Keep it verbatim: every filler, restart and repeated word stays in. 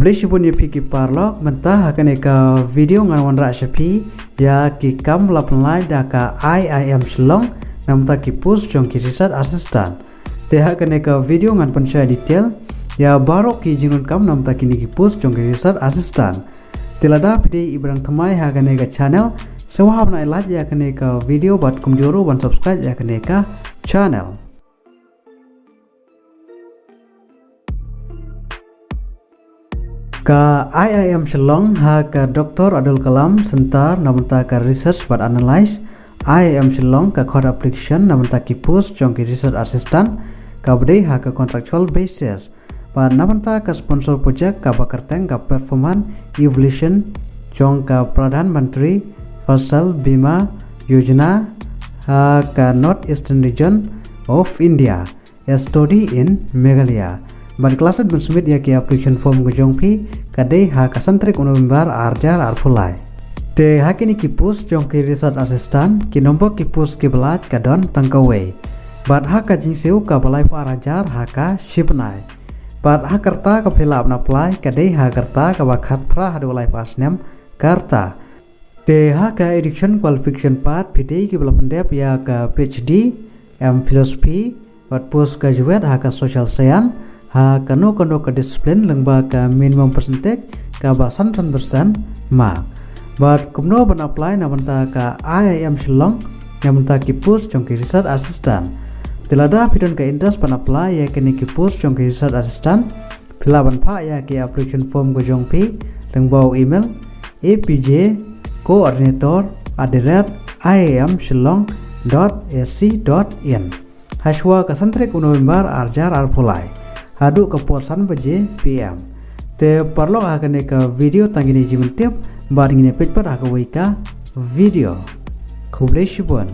Khublei shibun ïa phi ki paralok, mynta ha kane ka video ngan wanrah sha phi ïa ki kam ba la pynlait da ka I I M Shillong na bynta ki post jong ki research assistant. Te ha kane ka video ngan pynshai detail ïa baroh ki jingdonkam na bynta kine ki post jong ki research assistant. Te lada phi dei i ba dang thymmai ha kane ka channel, sngewbha ban ai like ïa kane ka video bad kumjuh ruh ban subscribe ïa kane ka channel. Ka I I M Shillong ha ka Doctor Abdul Kalam Center na bynta ka research bad analyse. I I M Shillong ka khot application na bynta ki post jong ki research assistant kaba dei ha ka contractual basis. Bad na bynta ka sponsor project kaba kyrteng ka Performance Evolution jong ka Pradhan Mantri Fasal Bima Yojana ha ka North Eastern Region of India. A study in Meghalaya. Bad ka last date ban submit ïa ki application form ka jong phi ka dei ha ka san tarik u November ar hajar arphew lai. Te ha kine ki post jong ki research assistant, ki nombor ki post kiba lait ka don tang kawei. Bad ha ka jingsiew kaba laiphew ar hajar ha ka shi bnai. Bad ha ka rta kaba phi lah ban apply ka dei ha ka rta kaba khatphra haduh laiphew ar snem ka rta. Te ha ka education qualification part phi dei kiba la pyndep ïa ka P H D, M Philosophy, bad post graduate ha ka social science, ha kano kano ka discipline lyngba ka minimum percentage kaba san san percent mark. Bad kumno ban apply na bynta ka I I M Shillong na bynta ki post jong ki research assistant. Te lada phi don ka interest ban apply ïa kine ki post jong ki research assistant, phi lah ban phah ïa ki application form ka jong phi lyngba u email A P J coordinator at the rate I I M Shillong dot A C dot in. Hashuwa ka san tarik u November ar hajar arphew lai haduh ka por san baje P M. Te paralok, ha kane ka video tang kine ki jingtip, bad ngin ïa peit pat ha kawei ka video. Khublei shibun.